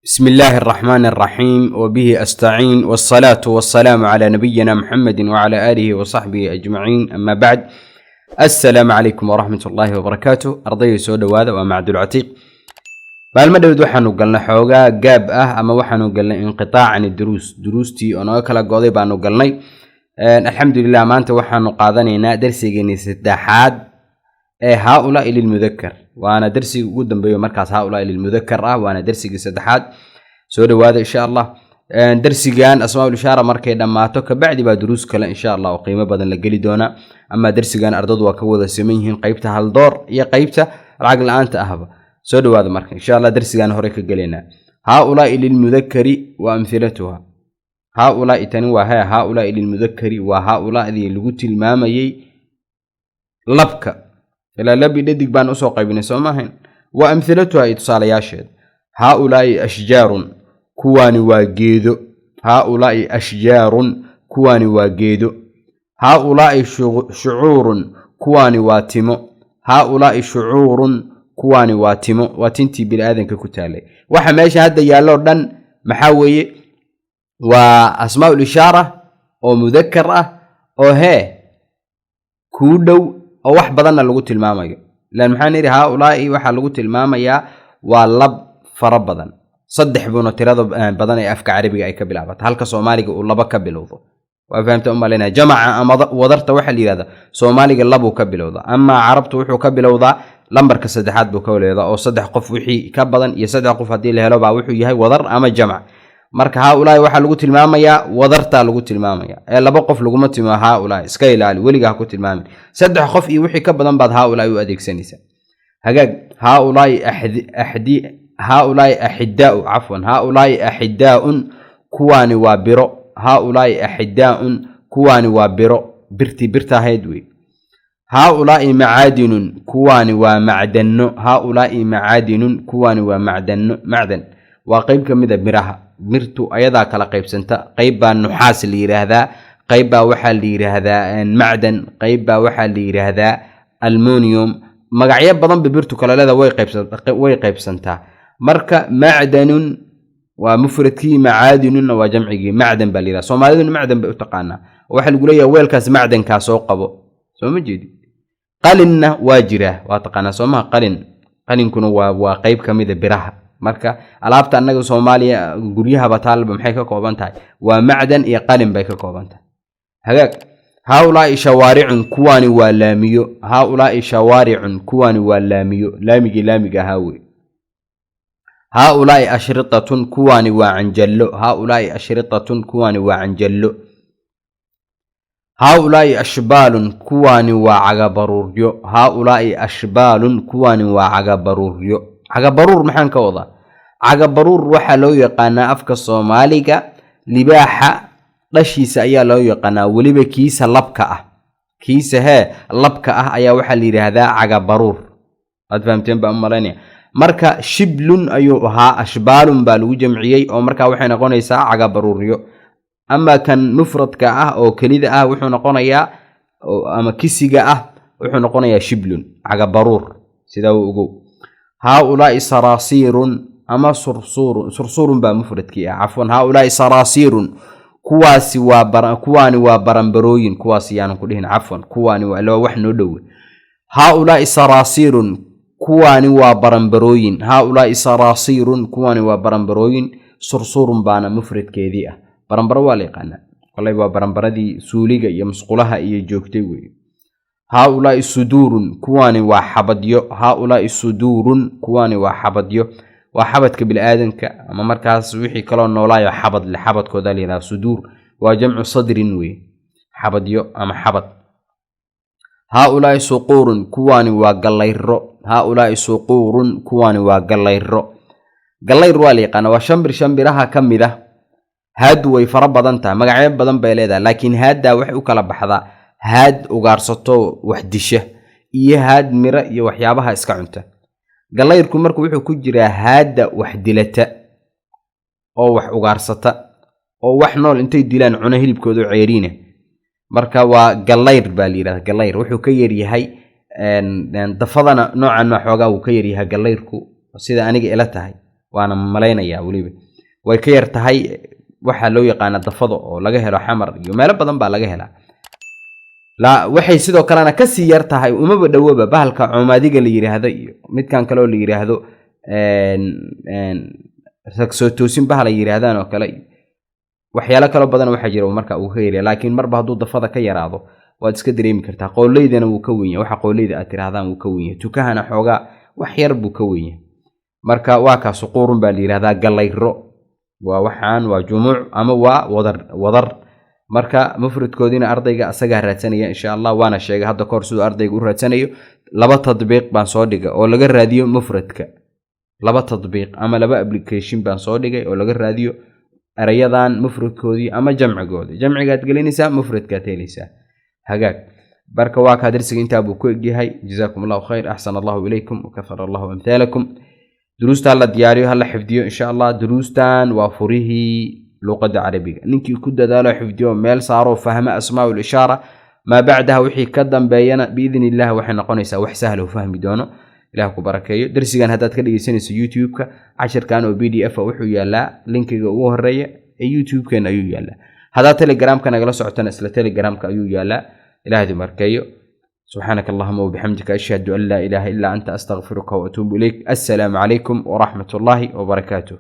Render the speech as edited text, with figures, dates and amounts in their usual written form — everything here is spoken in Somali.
بسم الله الرحمن الرحيم، وبه أستعين، والصلاة والسلام على نبينا محمد وعلى آله وصحبه أجمعين، أما بعد، السلام عليكم ورحمة الله وبركاته. Ardayda, soo dhowaada, waa Macdulcatiiq. Maalmo dhowd waxaanu galnay xoogaa gaab ah ama waxaanu galnay inqitaac can duruus, duruustii oo naga kala go'day baanu galnay. Alxamdulilah, maanta waxaanu qaadanaynaa darsigeennii saddexaad ee هؤلاء للمذكر, waana darsigii ugu dambeeyo markaas هؤلاء للمذكر ah, waana darsigii saddexaad. Soo dhowaada, insha Allah. Darsigan أسماء الإشارة markay dhammaato kabacdi baa duruus kale, insha Allah, oo qiimo badan la geli doonaa. Ama darsigan ardadu waa ka wada siman yihiin, qeybta haldoor iyo qeybta lacag la-aanta ahba. Soo dhowaada. Marka, insha Allah, darsigan hore ka gelaynaa, هؤلاء للمذكر وأمثلتها. هؤلاء, tani waa he هؤلاء للمذكر, waa haaulaadii lagu tilmaamayey labka, ilaa labi dhadig baan usoo qaybinay, soo maahayn? وأمثلتها, iyo tusaalayaasheed. هؤلاء أشجار, kuwaani waa geedo. هؤلاء أشجار, kuwaani waa geedo. هؤلاء شعور, kuwaani waa timo. هؤلاء شعور, kuwaani waa timo, waa tintii biniaadanka ku taalay. Waxa meesha hadda yaalloo dhan maxaa weeye? Waa أسماء الإشارة oo mudakar ah oo hee kuu dhow oo wax badanna lagu tilmaamayo. Ilan maxaan idhi? هؤلاء waxaa lagu tilmaamayaa waa lab fara badan, saddex buuna tirada badan ee afka Carabiga ay ka bilaabata, halka Soomaaliga uu laba ka bilowdo. Waa fahamta umalaynaya. Jamaca ama wadarta waxaa la yidhahdaa Soomaaliga labuu ka bilowda, amaa Carabtu wuxuu ka bilowdaa lambarka saddexaad buu ka bilowdaa, oo saddex qof wixii ka badan iyo saddex qof haddii la helo baa wuxuu yahay wadar ama jamac. Marka هؤلاء waxaa lagu tilmaamayaa wadartaa lagu tilmaamaya ee laba qof laguma tilmaamo هؤلاء. Iska ilaali, weligaa ha ku tilmaamin. Saddex qof iyo wixii ka badan baad هؤلاء u adeegsanaysaa. Hagaag. هؤلاء axdi, هؤلاء أحداء, cafwan, هؤلاء أحداء, kuwaani waa biro. هؤلاء أحداء, kuwaani waa biro, birtii birta ahayd wey. هؤلاء معادن, kuwaani waa macdanno. هؤلاء معادن, kuwaani waa macdanno. Macdan waa qeyb ka mid a miraha. Mirtu ayadaa kala qaybsanta: qeyb baa nuxaas la yidhaahdaa, qeyb baa waxaa la yidhaahdaa macdan, qeyb baa waxaa la yidhaahdaa aluminium. Magacyo badan ba birtu kala leeda, way qaybsantaa. Marka معدن waa mufradkii, معادن na waa jamcigii. Macdan baa la yidhahda, Soomaaliduna macdan bay u taqaanaa. Waxaa lagu leeyahay weelkaas macdankaa soo qabo, soo ma jeedi? Qalinna waa jiraa, waa taqaanaa, soomaha? Qalin, qalinkuna waa qeyb ka mida biraha. Marka alaabta annaga Soomaaliya guryahaba taalba maxay ka kooban tahay? Waa macdan iyo qalin bay ka kooban tahay. Hagaag. هؤلاء شوارع, kuwaani waa laamiyo. هؤلاء شوارع, kuwaani waa laamiyo, laamigii laamiga ahaa wey. هؤلاء أشرطة, kuwaani waa canjallo. هؤلاء أشرطة, kuwaani waa canjallo. هؤلاء أشبال, kuwaani waa cagabaruuryo. هؤلاء أشبال, kuwaani waa cagabaruuryo. Cagabaruur maxaan ka wadaa? Cagabaruur waxaa loo yaqaanaa afka Soomaaliga libaaxa dhashiisa ayaa loo yaqaanaa, weliba kiisa labka ah. Kiisa hee labka ah ayaa waxaa la yidhaahdaa cagabaruur. Waad fahamteen baan u malaynaya. Marka شبل ayuu ahaa, أشبال baa lagu jamciyey, oo markaa waxay noqonaysaa cagabaruuryo. Ama kan mufradka ah oo kelida ah wuxuu noqonayaa, ama kisiga ah wuxuu noqonayaa شبل, cagabaruur. Sidaa u ogow. هؤلاء صراصير ama صرصور, صرصور baa mufradkii ah, cafwan. هؤلاء صراصير, kuwaasi waa kuwaani waa baranbarooyin. Kuwaasi yaanan ku dhihin, cafwan, kuwaani waa wax noo dhowe. هؤلاء صراصير, kuwaani waa baranbarooyin. هؤلاء صراصير, kuwaani waa baranbarooyin. صرصور baana mufradkeedii ah. Baranbaro waa la yaqaanaa koley, waa baranbaradii suuliga iyo musqulaha iyo joogtay weeye. هؤلاء صدور, kuwaani waa xabadyo. هؤلاء صدور, kuwaani waa xabadyo, waa xabadka biniaadanka ama markaas wixii kaloo noolaayo xabad le, xabadkooda la yidhaha صدور, waa جمع صدر wey, xabadyo ama xabad. هؤلاء صقور, kuwaani waa gallayro. هؤلاء صقور, kuwaani waa gallayro. Gallayr waa la yaqaana, waa shambir shambiraha ka mid ah. Haaddu way fara badan tahay, magacyo badan bay leedahay, laakiin haaddaa waxay u kala baxdaa haad ugaarsato, wax disha, iyo haad miro iyo waxyaabaha iska cunta. Gallayrku marka wuxuu ku jiraa haadda wax dilata oo wax ugaarsata, oo wax nool intay dilaan cuno hilibkooda ceeriina. Marka waa gallayr baa la yidhahda. Gallayr wuxuu ka yaryahay dafadana noocan ma xoogaa wuu ka yaryahay gallayrku, sida aniga ila tahay. Waana malaynayaa weliba way ka yar tahay. Waxaa loo yaqaana dafado oo laga helo Xamar iyo meelo badan baa laga helaa. La waxay sidoo kalena kasii yar tahay, umaba dhowaba bahalka coomaadiga la yidhaahdo iyo midkan kale oo la yidhaahdo ragsoo toosin bahal ay yidhaahdaan oo kale iyo waxyaalo kaloo badan waxaa jira marka uu ka yaryahay. Laakiin marba hadduu dafada ka yaraado, waad iska dareemi kartaa. Qooleydana wuu ka wen yahay. Waxa qooleyda aad tirahdaan wuu ka wen yahay. Tukahana xoogaa wax yar buu ka wen yahay. Marka waa kaas, suquurun baa la yidhahdaa. Galayro waa waxaan, waa jumuuc ama waa wadar wadar. Marka mufradkoodiina ardayga asagaa raadsanaya, insha Allah. Waana sheegay hadda kahor siduu ardayga u raadsanayo. Laba tadbiiq baan soo dhigay oo laga raadiyo mufradka. Laba tadbiiq ama laba application baan soo dhigay oo laga raadiyo erayadan mufradkoodii ama jamcigoodii. Jamcigaad gelinaysaa, mufradkaad helaysaa. Hagaag, marka waa kaa, darsiga intaa buu ku egyahay. Jazaakum Allahu khayr, axsan Allahu ilaykum wakafar Allahu amhaalakum. Duruustaa la diyaariyo, hala xifdiyo, insha Allah. Duruustan waa furihii luqadda Carabiga. Ninkii ku dadaalo, xifdiyo, meel saaro, fahma asmaa lishaara, maa bacdaha wixii ka dambeeyana, biidn illah waxay noqonaysaa wax sahla u fahmi doono. Ilah ku barakeeyo. Darsigan haddaad ka dhegeysanayso YouTube-ka, cashirkan oo PDF wuxuu yaalaa linkiga ugu horeeya ee YouTube-keena ayuu yaalaa. Haddaad Telegramka nagala socotana, isla Telegramka ayuu yaalaa. Ilah idin barakeeyo. سبحانك اللهم وبحمدك، أشهد أن لا إله إلا أنت، أستغفرك وأتوب إليك. السلام عليكم ورحمة الله وبركاته.